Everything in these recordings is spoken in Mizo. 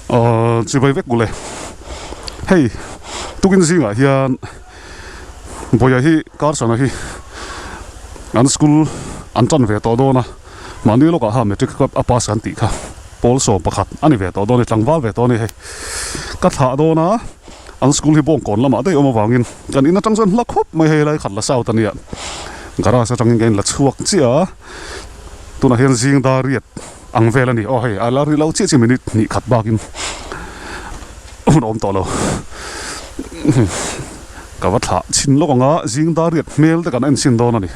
Aw chibai vek ule. Hei tukin zingah hian Bawia hi Carson-a hi an school an tan ve tawh dawn a, mahni lawkah kha matric a pass kan tih kha pawl 11 a ni ve tawh dawn a ni, tlangval ve tawh a ni hei. Ka thlah dawn a, an school hi Bawngkawn lamah daih awm avangin kan in atang chuan hla khawp mai hei lai khat la south a nia, garage atangin ka inla chhuak chiah a, tunah hian zing dar riat ang vel a ni. Aw hei a la ri lo chiah chiah minute hnih khat bakin hun a awm tawh lo. Ka va thlah chhin lawk ang a, zing dar riat hmel te kan en chhin dawn a ni.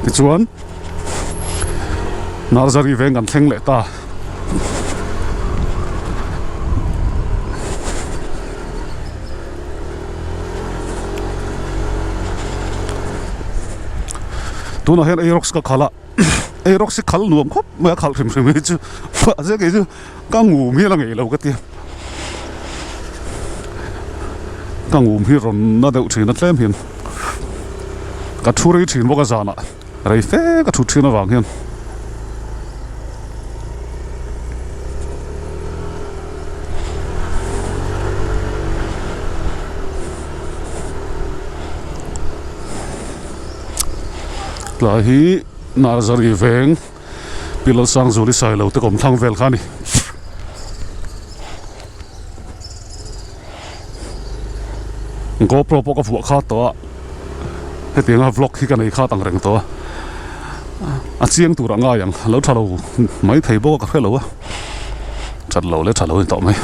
Tichuan Narzari veng kan thleng leh ta. Tunah hian Aerox ka khalh a, Aerox hi khalh nuam khawp mai a khalh hrim hrim hi chu mahse kei chu ka ngum hi a la ngei lo ka ti a, ka ngum hi rawn na deuh thin a tlem hian ka thu rei thin bawk a zanah rei fe ka thut thin avang hian. Tlai hi Narzari veng Pi Lalsangzuli Sailo te kawmthlang vel kha a ni. GoPro pawh ka vuah kha tawh a, hetianga vlog hi ka nei khat ang reng tawh a, a chiang tur a ngai ang, a lo tha lo mai thei bawk a ka hre lo a, that lo leh tha lo a ni tawh mai.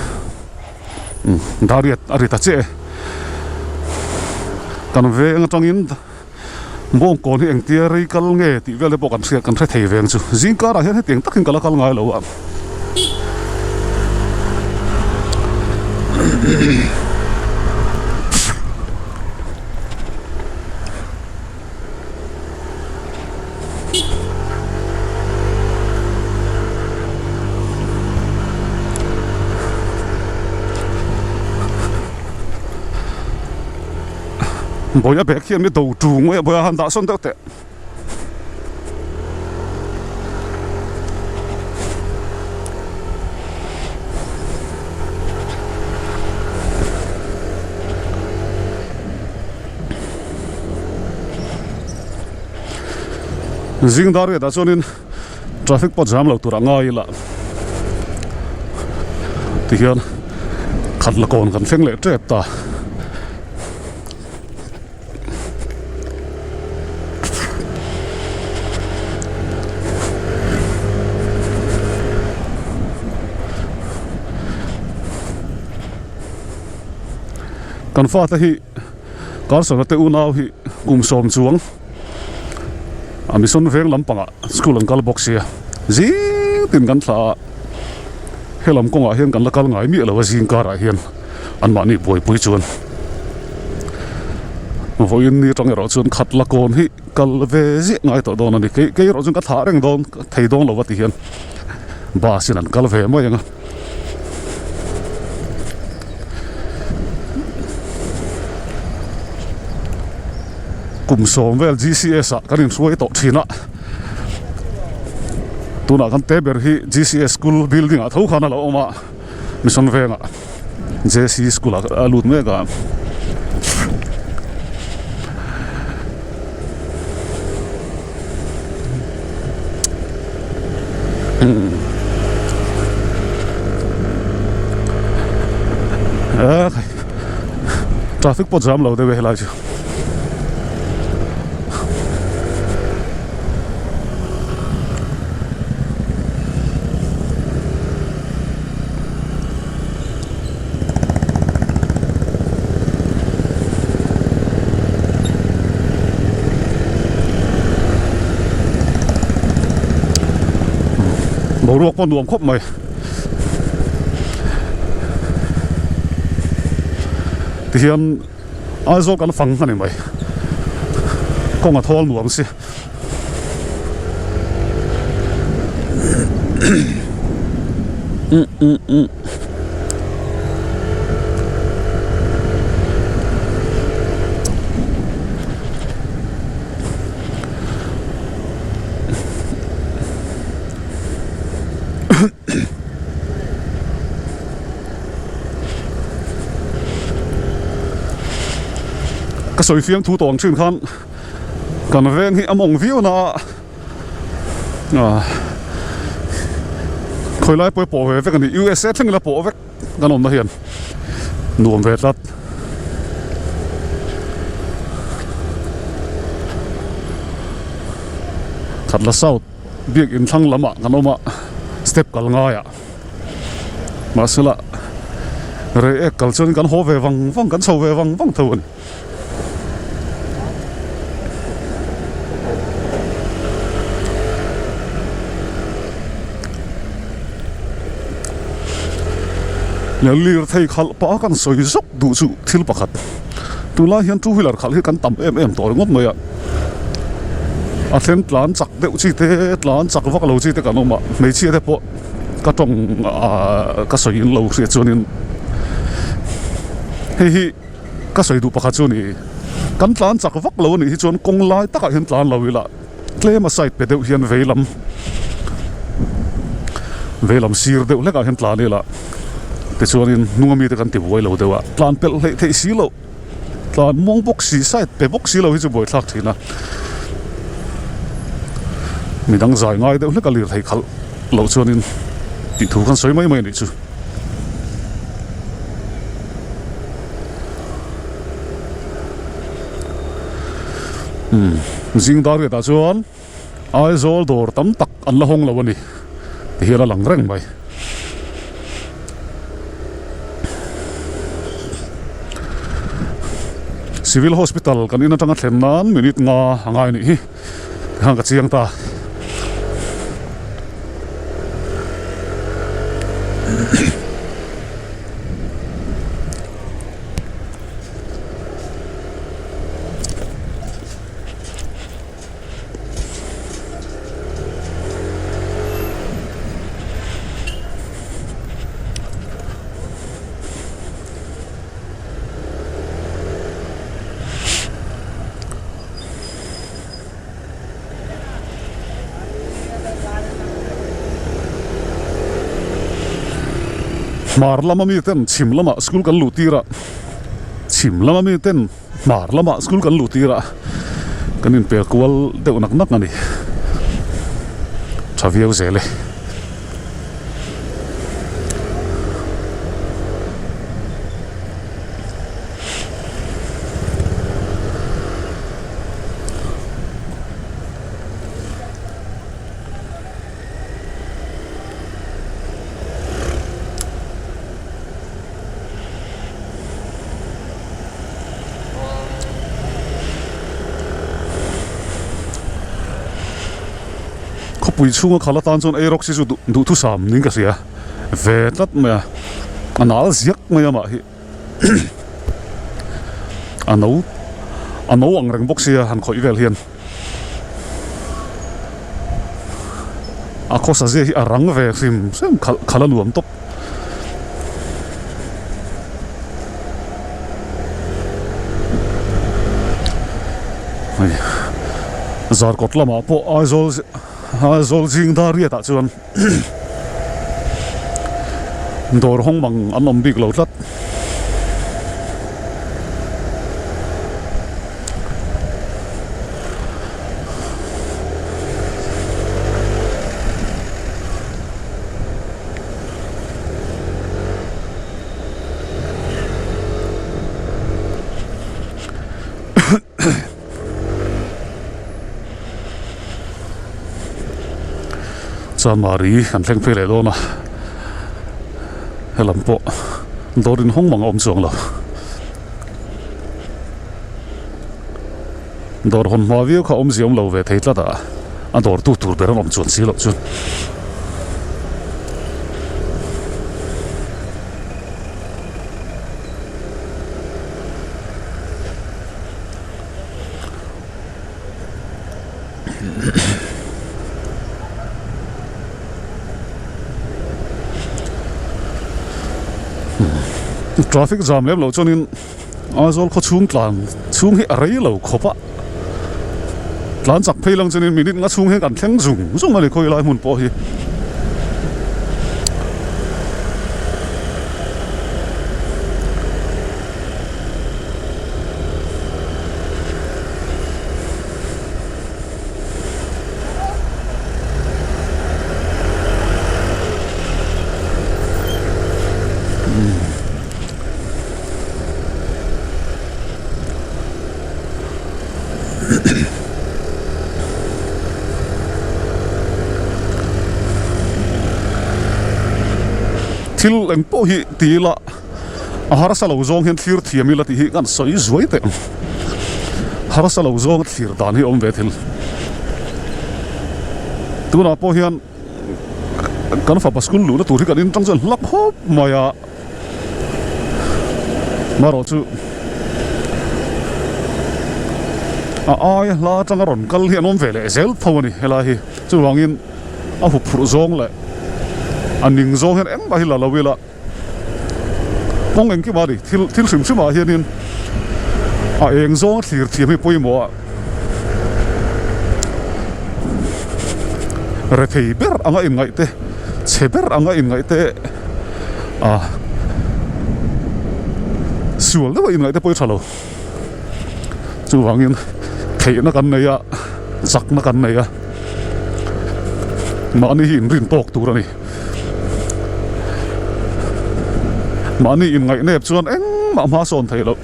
Umm dariat a ri ta chiah e, kan veng atangin Bawngkawn hi engtia rei kal nge tih vel te pawh kan hriat kan hre thei veng chu zing karah hian hetiang takin ka la kal ngai lo a. Bawih a bag hian mi do tung mai a bawih a han dah sawn deuh teh. Zing dar riatah chuanin traffic pawh jam lo tur a ngai ila tihian khat la kawn kan thleng leh tep ta. Kan fate hi Carson-a te unau hi kum sawm chuang a mission veng lampangah school an kal bawk sia zing tin kan thlah a helam kawngah hian kan la kal ngai miah lo a zing karah hian anmahni buaipui chuan vawiin ni atang erawh chuan khat la kawn hi kal ve ziah ngai tawh dawn a ni kei kei erawh chuan ka thlah reng dawn thei dawn lo a ti hian bus in an kal ve mai ang a. Kum sawm vel G_C_S ah kan inhruai tawh thin a tunah kan te ber hi G_C_S school building ah tho khan a lo awm a mission vengah J_C school ah a lut mek a. Traffic pawh jam lo deuh e helai chu. Boruak pawh nuam khawp mai. Tihian Aizawl kan fang a ni mai. Kawng a thawl nuam si. Ka sawi fiam thu tawng thin khan kan veng hi a mawng viau na a, khawi lai pawh hi pawh ve vek a ni, USA thleng ila pawh vek kan awmna hian nuam ve tlat. Khatla South biakin thlang lamah kan awm a, step kal ngaiah. Mahsela rei ek kal chuan kan haw ve vang vang kan chho ve vang vang tho a ni. Lirthei khalh pah a kan sawi zawk duh chu thil pakhat tunlai hian two wheeler khalh hi kan tam em em tawh ringawt mai a a then tlan chak deuh chi te tlan chak vak lo chi te kan awm a hmeichhia te pawh ka tawng ah ka sawi in lo hriat chuanin hei hi ka sawi duh pakhat chu a ni kan tlan chak vak lo a nih hi chuan kawng lai takah hian tlan lo ila tlem a side pe deuh hian vei lam vei lam sir deuh hlekah hian tlan ila tichuanin hnung ami te kan ti buai lo deuh a tlan pelh hleih theih si loh tlan mawng bawk si side pe bawk si lo hi chu buaithlak thin a midang zai ngai deuh hlek a lirthei khalh loh chuanin tih thu khan sawi mai mai a nih chu. Umm zing dar riatah chuan Aizawl dawr tam tak an la hawng lo a ni ti hian a lang reng mai. Civil Hospital kan in atanga thlen nan minute nga a ngai a nih hi tikhan ka chiang ta. Hmar lama miten chhim lamah school kan luh tir a chhim lama miten Hmar lamah school kan luh tir a, kan inpel kual deuh nak nak a ni. Tha viau zel e. Khawpui chhunga khal atan chuan eirawk hi chu duhthusam niin ka hria ve tlat mai a a nal ziak mai a mah hi a no a no ang reng bawk sia han khawih vel hian a khawsa zia hi a rang ve hrim hrim khalh khalh a nuam tawp. Hei Zarkawt lamah pawh Aizawl Aizawl zing dar riatah chuan dawr hawng mang an awm bik lo tlat. Chanmari kan thleng phei leh dawn a helam pawh dawr in hawng mang a awm chuang lo dawr hawn hma viau kha awmzia awm lo ve thei tlat a a dawr tu tur ber an awm chuan si loh chuan. Traffic jam lem loh chuanin Aizawl khaw chhung tlan chhung hi a rei lo khawp a, tlan chak phei lang chuanin minute nga chhung hian kan thleng zung zung a ni khawi lai hmun pawh hi. Thil eng pawh hi ti ila a harsa lo zawng hian thlir thiam ila tih hi kan sawi zuai teh ang. Harsa lo zawnga thlir dan hi a awm ve thil. Tunah pawh hian kan fapa school luhna tur hi kan in tang chuan hla khawp mai a. Marawh chu a aia hla atanga rawn kal hi an awm ve leh zel tho a ni helai hi. Chuvangin a huphurh zawng leh a ning zawng hian engmah hi la lo ila kawng engkim a ni thil thil hrim hrim ah hianin a eng zawng a thlir thiam hi pawimawh a rethei ber anga inngaih te chhe ber anga inngaih te a sual deuh a inngaih te pawh hi tha lo chuvangin theihna kan nei a chakna kan nei a mahni hi inrin tawk tur a ni mahni inngaih nep chuan engmah hma sawn theih loh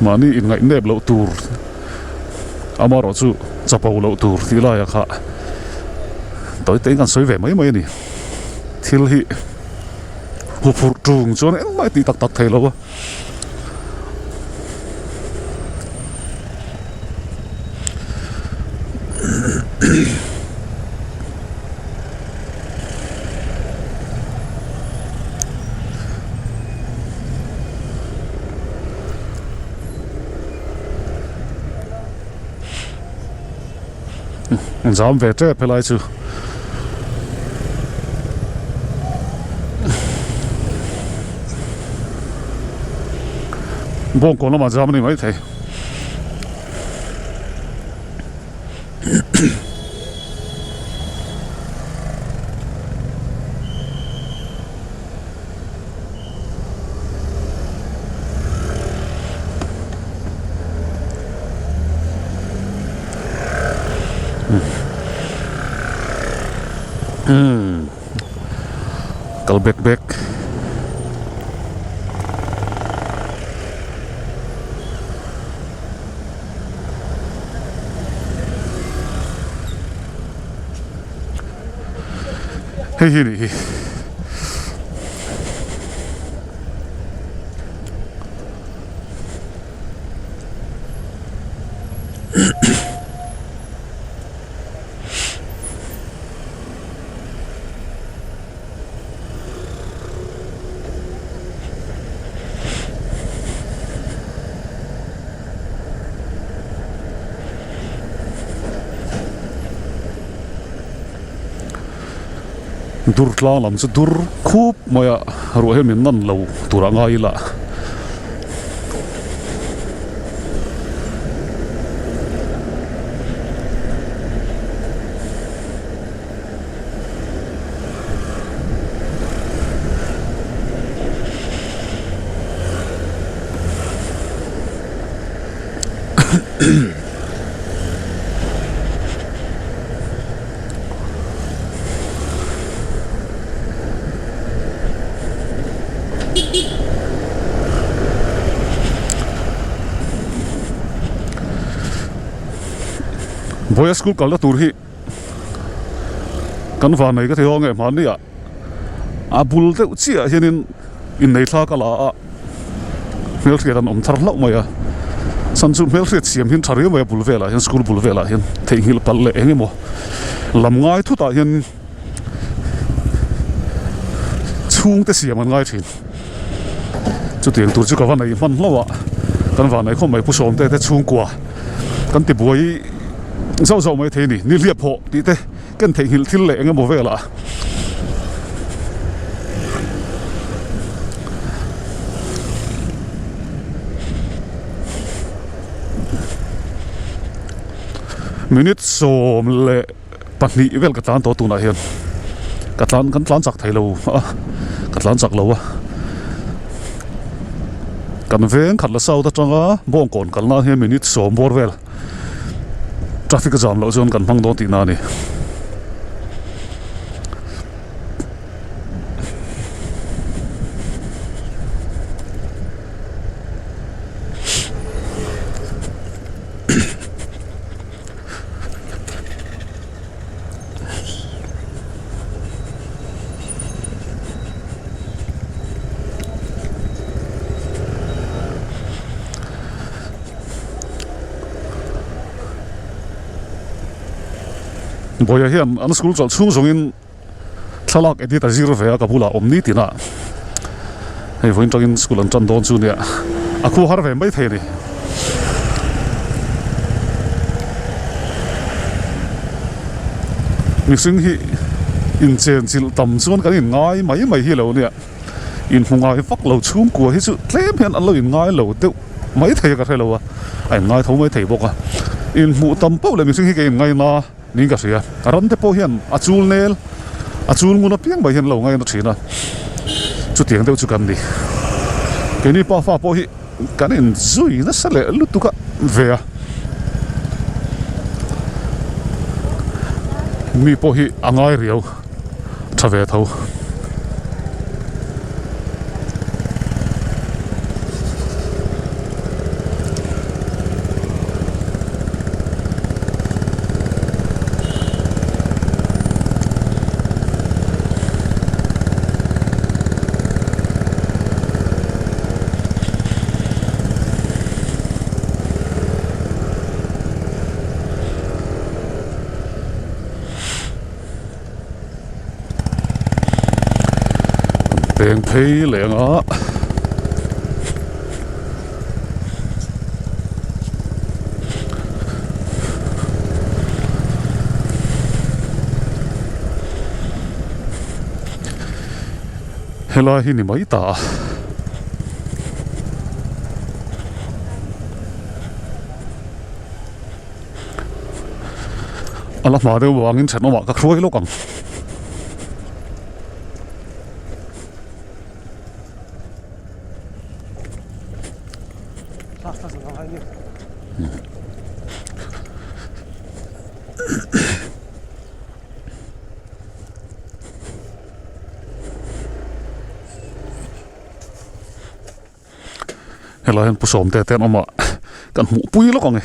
mahni inngaih nep loh tur amaherawh chu chapo loh tur tih laiah kha tawi te in kan sawi ve mai mai a ni thil hi huphurh tung chuan engmah i tih tak tak thei lo a. Zam ve tep helai chu. Bawngkawn lamah jam a ni maithei. Kal bek bek. Hei hi nih hi. Dur tlang lam chu dur khup mai a ruah hian min nan lo tur a ngai ila. Vawiin school kalna tur hi kan vanei ka ti ho ange hmanni ah a bul deuh chiah ah hianin inneithla ka la a hmelhriat an awm thar hlauh mai a chhan chu hmelhriat siam hi an tha riau mai a bul velah hian school bul velah hian theihnghilh palh leh eng emaw lam ngai thutah hian chhungte siam an ngai thin chutiang tur chu ka va nei hman hlauh a kan vanei khawp mai pu sawmte te chhungkua kan ti buai zauh zauh mai thei a ni ni hliap hawh tih te ken theihnghilh thil leh eng emaw velah. Minute 12 vel ka tlan tawh tunah hian ka tlan kan tlan chak thei lo a ka tlan chak lo a kan veng khat la south atanga bawngkawn kalna hian minute 10 bawr vel traffic a jam loh chuan kan hmang dawn tihna a ni. Bawiha hian an school chawlh chhung zawngin thlalak edit a zir ve a ka bulah awm ni tina hei vawiin tangin school an tan dawn chu nia a khu har ve mai thei a ni. Mihring hi inchen chilh tam chuan kan inngai mai mai hi lo nia inhmu ngai vak lo chhungkua hi chu tlem hian an lo inngai lo deuh mai thei a ka hre lo a a inngai tho mai thei bawk a inhmuh tam pauh leh mihring hi ka inngai na. Niin ka hria. Ram te pawh hian a chul nel, a chul ngun apiang mai hian lo ngaina thin a, chutiang deuh chu kan ni. Keini pa fa pawh hi kan inzui nasa leh lutuk a ve a, mi pawh hi a ngai riau tha ve tho. Peng phei leh ang a. Helai hi ni mai ta a. A la hma deuh vangin thenawmah ka hruai lawk ang. Helai hian pu sawmte te an awm a kan hmuh pui lawk ang e.